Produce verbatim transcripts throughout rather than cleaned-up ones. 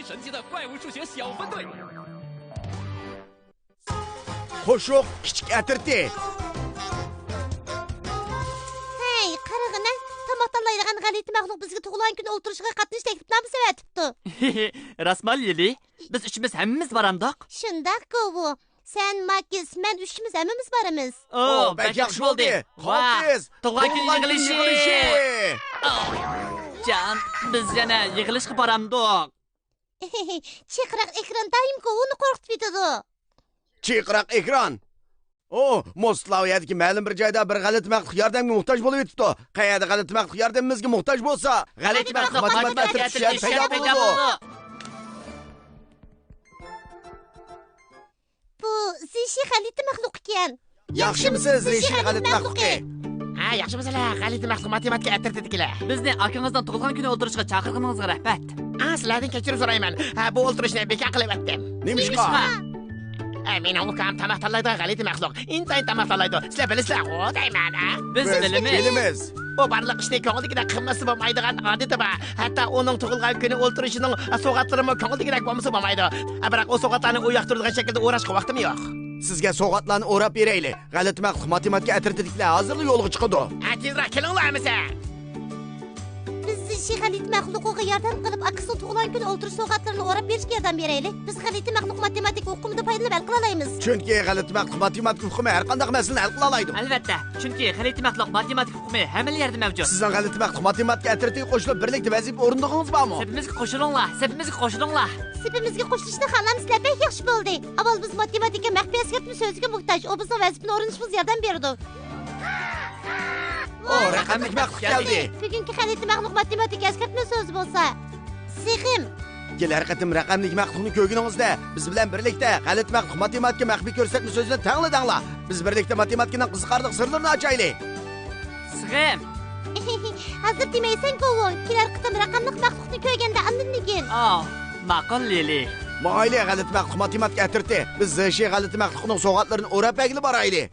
神奇的怪物数学小分队。 قوشۇق كىچىك ئەترىتى. ھەي، قارىغىنە، تاماق تاللايدىغان غەلىتە مەخلۇق بىزگە تۇغۇلغان كۈن ئولتۇرۇشىغا قاتنىشىش تەكلىپنامىسى ئەۋەتىپتۇ. راستمۇ، لىلى؟ بىز ئۈچىمىز ھەممىمىز بارامدۇق؟ شۇنداق، گوۋۇ. سەن، ماكىس، مەن ئۈچىمىز ھەممىمىز بارىمىز. ئو، بەك ياخشى بولدى. قالتىس، تۇغۇلغان كۈن يىغىلىشى. ئاۋ، جان، بىز يەنە يىغىلىشقا بارامدۇق؟ چىرقىراق ئېكران دائىم گوۋۇنى قورقۇتۇۋېتىدۇ. چىرقىراق ئېكران. ئو، موسكۋا يەردىكى مەلۇم بىر جايدا بىر غەلىتە مەخلۇق ياردەمگە موھتاج بولۇۋېتىپتۇ. قەيەردە غەلىتە مەخلۇق ياردىمىمىزگە موھتاج بولسا، غەلىتە مەخلۇق ماتېماتىك ئەترىتى شەرت پەيدا بولىدۇ. بۇ زىشى غەلىتە مەخلۇق ئىكەن. ياخشىمۇسىز، زىشى غەلىتە مەخلۇقى؟ ھە، ياخشىمۇسىلەر، غەلىتە مەخلۇق ماتېماتىكا ئەترىتىدىكىلەر؟ بىزنى ئاكىڭىزنىڭ تۇغۇلغان كۈنى ئولتۇرۇشىغا چاقىرغىنىڭىزغا رەھمەت. ئا، سىلەردىن كەچۈرۈم سورايمەن. ھە، بۇ ئولتۇرۇشنى بىكار قىلىۋەتتىم. نېمىشقا؟ ھە، مېنىڭ ئۇكام تاماق تاللايدىغان غەلىتە مەخلۇق. ئىنتايىن تاماق تاللايدۇ. سىلەر بىلىسىلەرغۇ دەيمەن، ھە؟ بىز بىلىمىز. ئۇ بارلىق ئىشنى كۆڭلىدىكىدەك قىلماسا بولمايدىغان ئادىتى بار. ھەتتا ئۇنىڭ تۇغۇلغان كۈنى ئولتۇرۇشىنىڭ سوغاتلىرىمۇ كۆڭلىدىكىدەك بولمىسا بولمايدۇ. بىراق ئۇ سوغاتلارنى ئۇ ياقتۇرىدىغان شەكىلدە ئوراشقا ۋاقتىم يوق. سىزگە سوغاتلارنى ئوراپ بېرەيلى. غەلىتە مەخلۇق ماتېماتىكا ئەترىتىدىكىلەر ھازىرلا يولغا چىقىدۇ. ھە، تېزرەك كېلىڭلار ئەمىسە. بىز زىشى غەلىتە مەخلۇقىغا ياردەم قىلىپ، ئاكىسىنىڭ تۇغۇلغان كۈنى ئولتۇرۇش سوغاتلىرىنى ئوراپ بېرىشكە ياردەم بېرەيلى. بىز غەلىتە مەخلۇق ماتېماتىكا ئۇقۇمىدىن پايدىلىنىپ ھەل قىلالايمىز. چۈنكى غەلىتە مەخلۇق ماتېماتىكا ئۇقۇمى ھەر قانداق مەسىلىنى ھەل قىلالايدۇ. ئەلۋەتتە، چۈنكى غەلىتە مەخلۇق ماتېماتىكا ئۇقۇمى ھەممىلا يەردە مەۋجۇت. سىزنىڭ غەلىتە مەخلۇق ماتېماتىكا ئەترىتىگە قوشۇلۇپ، بىرلىكتە ۋەزىپە ئورۇندىغىڭىز بارمۇ؟ سېپىمىزگە قوشۇلۇڭلار، سېپىمىزگە قوشۇلۇڭلار. سېپىمىزگە قوشۇلۇشنى خالامسىلەر؟ بەك ياخشى بولدى. ئاۋۋال بىز ماتېماتىكا مەخپىي ئەسكەرتمە سۆزىگە موھتاج. ئۇ بىزنىڭ ۋەزىپىنى ئورۇندىشىمىزغا ياردەم بېرىدۇ. ئو، رەقەملىك مەخلۇق كەلدى. بۈگۈنكى غەلىتە مەخلۇق ماتېماتىكا ئەسكەرتمە سۆزى بولسا، سىغىم. كېلەر قېتىم رەقەملىك مەخلۇقنى كۆرگىنىڭىزدە، بىز بىلەن بىرلىكتە غەلىتە مەخلۇق ماتېماتىكا مەخپىي كۆرسەتمە سۆزىنى تەڭلا دەڭلا. بىز بىرلىكتە ماتېماتىكىنىڭ قىزىقارلىق سىرلىرىنى ئاچايلى. سىغىم. ھازىر دېمەيسەن، گوۋۇ. كېلەر قېتىم رەقەملىك مەخلۇقنى كۆرگەندە ئاندىن دېگىن. ئاۋ، ماقۇل، لىلى. مايلى، غەلىتە مەخلۇق ماتېماتىكا ئەترىتى. بىز زىشى غەلىتە مەخلۇقنىڭ سوغاتلىرىنى ئوراپ بەرگىلى بارايلى.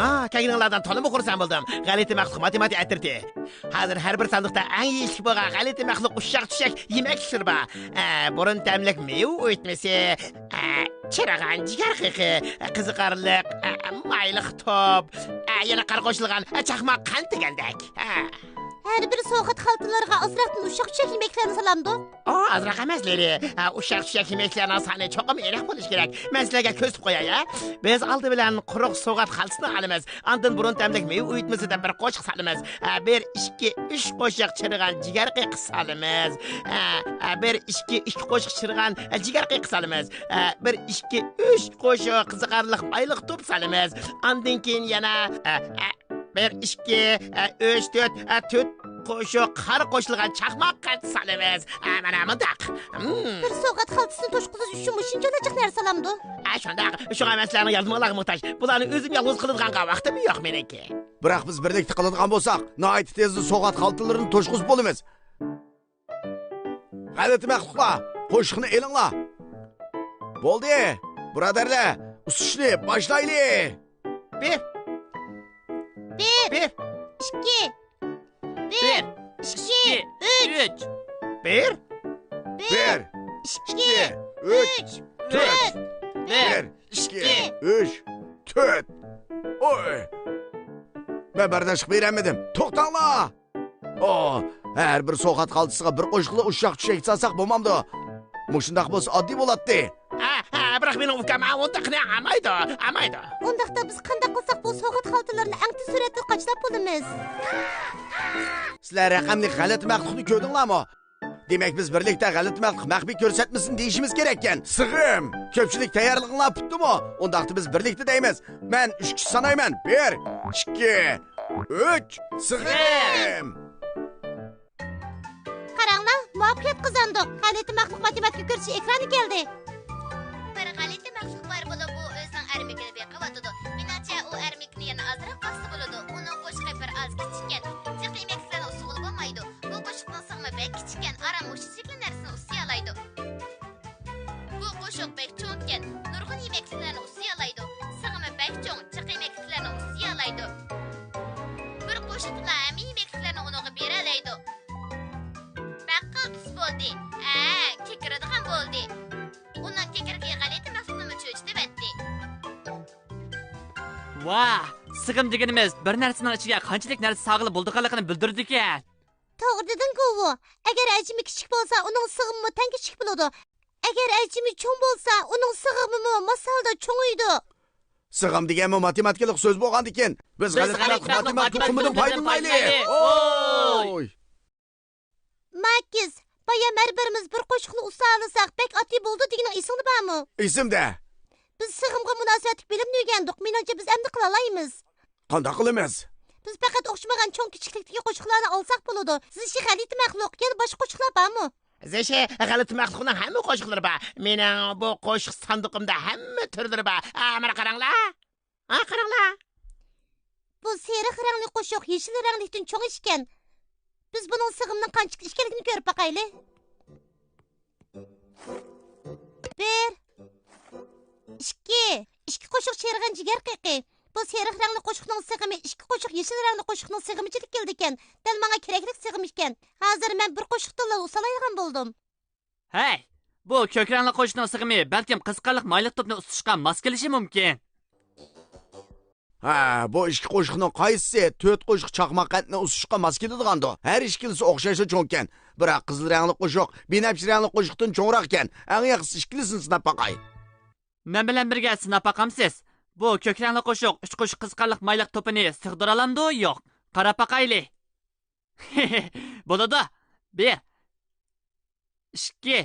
ئا، كەلگىنىڭلاردىن تولىمۇ خۇرسەن بولدۇم. غەلىتە مەخلۇق ماتېماتىك ئەترىتى. ھازىر ھەر بىر ساندۇقتا ئەڭ يېيىشلىك بولغان غەلىتە مەخلۇق ئۇششاق-چۈششەك يېمەكلىكلىرى بار. ئە، بۇرۇن تەملىك مېۋە ئويۇتمىسى، ئە، چىرىغان جىگەر قېقى، ئە، قىزىقارلىق، ئە، مايلىق توپ، ئە، يەنە قار قوشۇلغان، ئە، چاقماق قەنت دېگەندەك. ھە. ھەر بىر سوغات خالتىلىرىغا ئازراقتىن ئۇششاق-چۈششەك يېمەكلىكلەرنى سالامدۇ؟ ئا، ئازراق ئەمەس، لىلى. ئە، ئۇششاق-چۈششەك يېمەكلىكلەرنىڭ سانى چوقۇم ئېنىق بولۇشى كېرەك. مەن سىلەرگە كۆرسىتىپ قوياي، ھە. بىز ئالدى بىلەن قۇرۇق سوغات خالتىسىنى ئالىمىز. ئاندىن بۇرۇن تەملىك مېۋە ئۇيۇتمىسىدىن بىر قوشۇق سالىمىز. ھە، بىر، ئىككى، ئۈچ قوشۇق چىرىغان جىگەر قېقى سالىمىز. ھە، ھە، بىر، ئىككى، ئىككى قوشۇق چىرىغان، ھە، جىگەر قېقى سالىمىز. ھە، بىر، ئىككى، ئۈچ قوشۇق قىزىقارلىق مايلىق توپ سالىمىز. ئاندىن كېيىن يەنە، ھە، ھە، بىر، ئىككى، ئۈچ، تۆت، تۆت قوشۇق قار قوشۇلغان چاقماق قەنت سالىمىز. مانا مۇنداق. بىر سوغات خالتىسىنى توشقۇزۇش ئۈچۈن مۇشۇنچىلا جىق نەرسە سالامدۇ؟ شۇنداق. شۇڭا مەن سىلەرنىڭ ياردىمىڭلارغا موھتاج. بۇلارنى ئۆزۈم يالغۇز قىلىدىغانغا ۋاقتىم يوق مېنىڭكى. بىراق بىز بىرلىكتە قىلىدىغان بولساق، ناھايىتى تېزلا سوغات خالتىلىرىنى توشقۇزۇپ بولىمىز. غەلىتە مەخلۇقلار، قوشۇقنى ئېلىڭلار. بولدى، بۇرادەرلەر، ئۇسۇشنى باشلايلى. بىر. بىر. بىر. ئىككى. بىر. بىر. ئىككى. ئىككى. ئۈچ. بىر. بىر. بىر. ئىككى. ئىككى. ئۈچ. ئۈچ. تۆت. تۆت. بىر. بىر. ئىككى. ئۈچ. تۆت. ئوي. مەن بەرداشلىق بېرەلمىدىم. توختاڭلار! ئو، ھەر بىر سوغات خالتىسىغا بىر قوشۇقلا ئۇششاق چۈشەك سالساق بولمامدۇ؟ مۇشۇنداق بولسا ئاددىي بولاتتى. ھە، ھە، بىراق مېنىڭ ئۇكام ئۇنداقنى ئالمايدۇ، ئالمايدۇ. ئۇنداقتا بىز قانداق قىلساق بۇ سوغات خالتىلىرىنى ئەڭ تېز سۈرئەتتە قاچىلاپ بولىمىز؟ سىلەر رەقەملىك غەلىتە مەخلۇقنى كۆردۈڭلارمۇ؟ دېمەك، بىز بىرلىكتە غەلىتە مەخلۇق مەخپىي كۆرسەتمىسىنى دېيىشىمىز كېرەككەن. سىغىم، كۆپچىلىك تەييارلىقىڭلار پۈتتىمۇ؟ ئۇنداقتا بىز بىرلىكتە دەيمىز. مەن ئۈچكىچە سانايمەن. بىر، ئىككى، ئۈچ، سىغىم! قاراڭلار، مۇۋەپپەقىيەت قازاندۇق. غەلىتە مەخلۇق ماتېماتىكا كۆرسىتىش ئېكرانى كەلدى. بىر غەلىتە مەخلۇق بار بولۇپ، ئۇ ئۆزىنىڭ ئەرمىكىنى بېقىۋاتىدۇ. مېنىڭچە، ئۇ ئەرمىكىنى يەنە ئازراق باقسا بولىدۇ. ئۇنىڭ قوشۇقى بىر ئاز كىچىككەن. جىق يېمەكلىكلەرنى ئۇسسىغىلى بولمايدۇ. بۇ قوشۇقنىڭ سىغىمى بەك كىچىككەن، ئاران مۇشۇنچىلىكلا نەرسىنى ئۇسسىيالايدۇ. بۇ قوشۇق بەك چوڭكەن، نۇرغۇن يېمەكلىكلەرنى ئۇسسىيالايدۇ. بەك چوڭ، جىق يېمەكلىكلەرنى ئۇسسىيالايدۇ. بىر قوشۇقتىلا ھەممە يېمەكلىكلەرنى ئۇنىڭغا بېرەلەيدۇ. بەك قالتىس بولدى. ھە، كېكىرىدىغان بولدى. ئۇنىڭ كېكىرىكى غەلىتە مەخلۇقنىمۇ چۆچۈتۈۋەتتى. ۋاھ، سىغىم دېگىنىمىز بىر نەرسىنىڭ ئىچىگە قانچىلىك نەرسە سالغىلى بولىدىغانلىقىنى بىلدۈرىدىكەن. توغرا دېدىڭ، گوۋۇ. ئەگەر ھەجمى كىچىك بولسا، ئۇنىڭ سىغىمىمۇ تەڭ كىچىك بولىدۇ. ئەگەر ھەجمى چوڭ بولسا، ئۇنىڭ سىغىمىمۇ ماس ھالدا چوڭىيىدۇ. سىغىم دېگەنمۇ ماتېماتىكىلىق سۆز بولغاندىكىن، بىز غەلىتە مەخلۇق ماتېماتىك تۇخۇمىدىن پايدىلىنايلى. ھوي! ماكىس، بايام ھەر بىرىمىز بىر قوشۇقنى ئۇسسالىساق، بەك ئاددىي بولىدۇ دېگىنىڭ ئېسىڭدە بارمۇ؟ ئېسىمدە. بىز سىغىمغا مۇناسىۋەتلىك بىلىمنى ئۆگەندۇق. مېنىڭچە، بىز ئەمدى قىلالايمىز. قانداق قىلىمىز؟ بىز پەقەت ئوخشىمىغان چوڭ كىچىكلىكتىكى قوشۇقلارنى ئالساق بولىدۇ. زىشى غەلىتە مەخلۇق، يەنە باشقا قوشۇقلار بارمۇ؟ زىشى غەلىتە مەخلۇقنىڭ ھەممە قوشۇقلىرى بار. مېنىڭ بۇ قوشۇق ساندۇقۇمدا ھەممە تۈرلىرى بار. ئا، مانا قاراڭلار. ئا، قاراڭلار. بۇ سېرىق رەڭلىك قوشۇق يېشىل رەڭلىكتىن چوڭ ئىكەن. بىز بۇنىڭ سىغىمنىڭ قانچىلىك ئىكەنلىكىنى كۆرۈپ باقايلى. بىر، ئىككى. ئىككى قوشۇق چىرىغان جىگەر قېقى. بۇ سېرىق رەڭلىك قوشۇقنىڭ سىغىمى ئىككى قوشۇق يېشىل رەڭلىك قوشۇقنىڭ سىغىمىچىلىك كېلىدىكەن. دەل ماڭا كېرەكلىك سىغىم ئىكەن. ھازىر مەن بىر قوشۇقتىنلا ئۇسسالايدىغان بولدۇم. ھەي، بۇ كۆك رەڭلىك قوشۇقنىڭ سىغىمى بەلكىم قىزىقارلىق مايلىق توپىنى ئۇسسىشقا ماس كېلىشى مۇمكىن. ھە، بۇ ئىككى قوشۇقنىڭ قايسىسى تۆت قوشۇق چاقماق قەنتنى ئۇسسىشقا ماس كېلىدىغاندۇ؟ ھەر ئىككىلىسى ئوخشاشلا چوڭكەن. بىراق قىزىل رەڭلىك قوشۇق بىنەپشە رەڭلىك قوشۇقتىن چوڭراقكەن. ئەڭ ياخشىسى ئىككىلىسىنى سىناپ باقاي. مەن بىلەن بىرگە سىناپ باقامسىز؟ بۇ كۆك رەڭلىك قوشۇق ئۈچ قوشۇق قىزىقارلىق مايلىق توپىنى سىغدۇرالامدۇ، يوق؟ قاراپ باقايلى. بولىدۇ. بىر، ئىككى،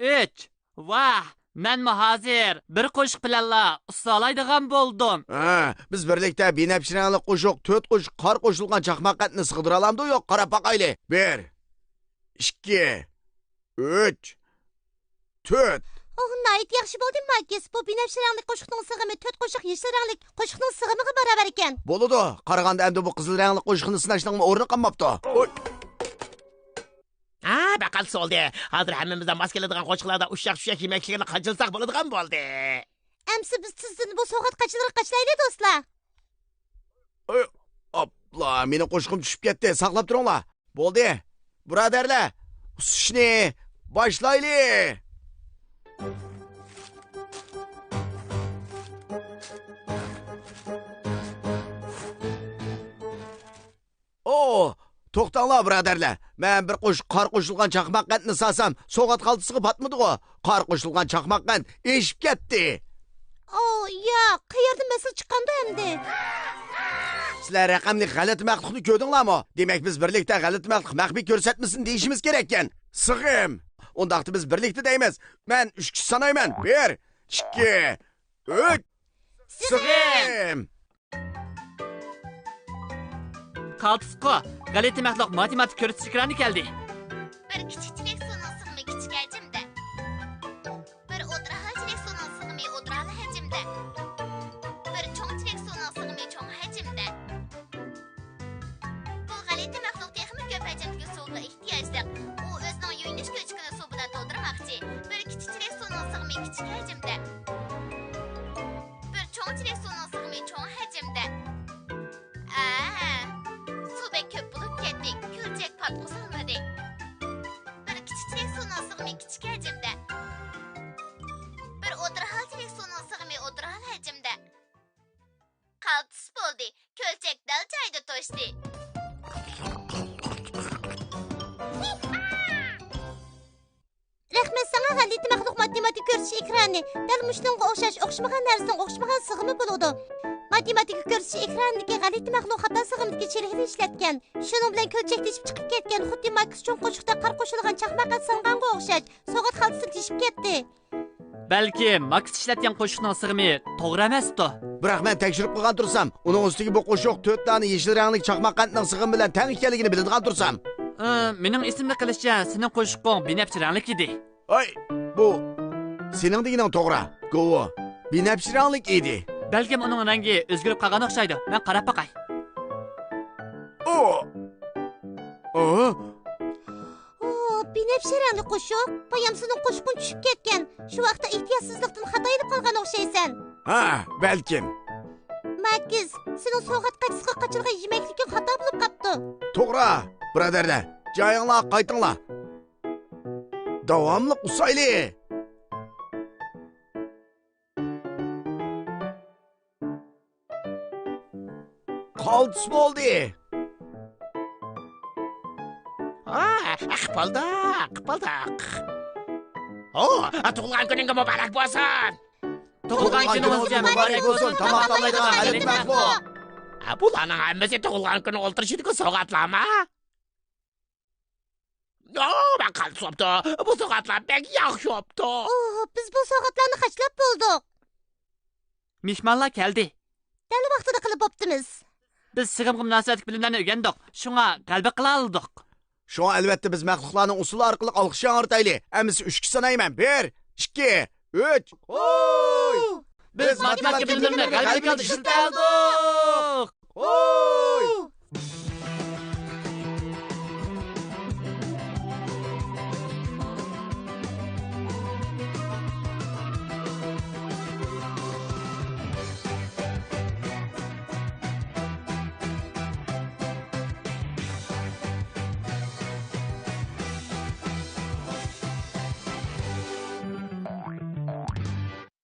ئۈچ. ۋاھ، مەنمۇ ھازىر بىر قوشۇق بىلەنلا ئۇسسالايدىغان بولدۇم. ھە، بىز بىرلىكتە بىنەپشە رەڭلىك قوشۇق، تۆت قوشۇق قار قوشۇلغان چاقماق قەنتنى سىغدۇرالامدۇ، يوق؟ قاراپ باقايلى. بىر، ئىككى، ئۈچ، تۆت. ئوھ، ناھايىتى ياخشى بولدى، ماكىس. بۇ بىنەپشە رەڭلىك قوشۇقنىڭ سىغىمى تۆت قوشۇق يېشىل رەڭلىك قوشۇقنىڭ سىغىمىغا باراۋەر ئىكەن. بولىدۇ. قارىغاندا ئەمدى بۇ قىزىل رەڭلىك قوشۇقنى سىناشنىڭمۇ ئورنى قالماپتۇ. ئوي. ھە، بەك قالتىس بولدى. ھازىر ھەممىمىزدە ماس كېلىدىغان قوشۇقلاردا ئۇششاق-چۈششەك يېمەكلىكلەرنى قاچىلىساق بولىدىغان بولدى. ئەمسە بىز تېزدىن بۇ سوغات قاچىلىرىغا قاچىلايلى، دوستلار. ئوي، ئاپلا، مېنىڭ قوشۇقۇم چۈشۈپ كەتتى. ساقلاپ تۇرۇڭلار. بولدى، بۇرادەرلەر، ئۇسسىشىشنى باشلايلى! ئو، توختاڭلار، بۇرادەرلەر. مەن بىر قوشۇق قار قوشۇلغان چاقماق قەنتنى سالسام، سوغات خالتىسىغا پاتمىدىغۇ؟ قار قوشۇلغان چاقماق قەنت ئېشىپ كەتتى. ئو، ياق، قەيەردىن مەسىلە چىققاندۇ ئەمدى؟ سىلەر رەقەملىك غەلىتە مەخلۇقنى كۆردۈڭلارمۇ؟ دېمەك، بىز بىرلىكتە غەلىتە مەخلۇق مەخپىي كۆرسەتمىسۇن دېيىشىمىز كېرەككەن. سىغىم! ئۇنداقتا بىز بىرلىكتە دەيمىز. مەن ئۈچكىچە سانايمەن. بىر، ئىككى، ئۈچ. سىغىم! قالتىسقۇ، غەلىتە مەخلۇق ماتېماتىكا كۆرسىتىش ئېكرانى كەلدى. بىر كىچىك چېلەك سۇنىڭ سىغىمى كىچىك ھەجىمدە. بىر ئوتتۇرا ھال چېلەك سۇنىڭ سىغىمى ئوتتۇرا ھال ھەجىمدە. بىر چوڭ چېلەك سۇنىڭ سىغىمى چوڭ ھەجىمدە. بۇ غەلىتە مەخلۇق تېخىمۇ كۆپ ھەجىمدىكى سۇغا ئېھتىياجلىق. ئۇ ئۆزىنىڭ يۇيۇنۇش كۆلچىكىنى سۇ بىلەن تولدۇرماقچى. بىر كىچىك چېلەك سۇنىڭ سىغىمى كىچىك ھەجىمدە. بىر چوڭ چېلەك سۇنىڭ سىغىمى چوڭ ھەجىمدە. ئە، سۇ بەك كۆپ بولۇپ كەتتى، كۆلچەك پاتقا سالمىدى. بىر كىچىك چېلەك سۇنىڭ سىغىمى كىچىك ھەجىمدە. بىر ئوتتۇرا ھال چېلەك سۇنىڭ سىغىمى ئوتتۇرا ھال ھەجىمدە. قالتىس بولدى، كۆلچەك دەل جايىدا توشتى. رەھمەت ساڭا، غەلىتە مەخلۇق ماتېماتىكا كۆرسىتىش ئېكرانى. دەل مۇشۇنىڭغا ئوخشاش ئوخشىمىغان نەرسىنىڭ ئوخشىمىغان سىغىمى بولىدۇ. ماتېماتىكا كۆرسىتىش ئېكرانىدىكى غەلىتە مەخلۇق خاتا سىغىمدىكى چېلىكنى ئىشلەتكەن. شۇنىڭ بىلەن كۆلچەك تېشىپ چىقىپ كەتكەن، خۇددى ماكس چوڭ قوشۇقتا قار قوشۇلغان چاقماق قەنت سالغانغا ئوخشاش. سوغات خالتىسىنى تېشىپ كەتتى. بەلكىم ماكس ئىشلەتكەن قوشۇقنىڭ سىغىمى توغرا ئەمەستۇ؟ بىراق مەن تەكشۈرۈپ قىلغان تۇرسام، ئۇنىڭ ئۈستىگە بۇ قوشۇق تۆت دانە يېشىل رەڭلىك چاقماق قەنتنىڭ سىغىمى بىلەن تەڭ ئىكەنلىكىنى بىلىدىغان تۇرسام. ئى، مېنىڭ ئېسىمدە قېلىشىچە، سېنىڭ قوشۇقۇڭ بىنەپشە رەڭلىك ئىدى. ئاي، بۇ سېنىڭ دېگىنىڭ توغرا، گوۋۇ. بىنەپشە رەڭلىك ئىدى. بەلكىم ئۇنىڭ رەڭگى ئۆزگىرىپ قالغان ئوخشايدۇ. مەن قاراپ باقاي. ئۇ. ئۇ. ئۇ، بىنەپشە رەڭلىك قوشۇق. بايام سېنىڭ قوشۇقۇڭ چۈشۈپ كەتكەن. شۇ ۋاقىتتا ئېھتىياتسىزلىقتىن خاتا ئېلىپ قالغان ئوخشايسەن. ھە، بەلكىم. ماكس، سېنىڭ سوۋغات قاچىسىغا قاچىلىغان يېمەكلىكىڭ خاتا بولۇپ قاپتۇ. توغرا، بۇرادەرلەر، جايىڭلارغا قايتىڭلار. داۋاملىق ئۇسسايلى. قالتىس بولدى. ھا، ئىقبالداق، ئىقبالداق. ھو، تۇغۇلغان كۈنۈڭگە مۇبارەك بولسۇن. تۇغۇلغان كۈنىڭىزگە مۇبارەك بولسۇن، تاماق تاللايدىغان غەربىي مەخلۇق. ھە، بۇلارنىڭ ھەممىسى تۇغۇلغان كۈنى ئولتۇرۇشىدىكى سوۋغاتلارمۇ؟ ئو، مەن قالتىس بوپتۇ. بۇ سوۋغاتلار بەك ياخشى بوپتۇ. ئوھ، بىز بۇ سوۋغاتلارنى خەجلەپ بولدۇق. مېھمانلار كەلدى. دەل ۋاقتىدا قىلىپ بوپتىمىز. بىز سىغىمغا مۇناسىۋەتلىك بىلىملەرنى ئۆگەندۇق. شۇڭا غەلىبە قىلالىدۇق. شۇڭا ئەلۋەتتە بىز مەخلۇقلارنىىڭ ئۇسسۇلى ئارقىلىق ئالقىش ياڭرىتايلى. ھەممىسى ئۈچكە سانايمەن. بىر، ئىككى، ئۈچ. ھوي! بىز ماتېماتىكا بىلىملىرىنى غەلىبە قىلىپ ئىشلىتەلىدۇق. ھوي!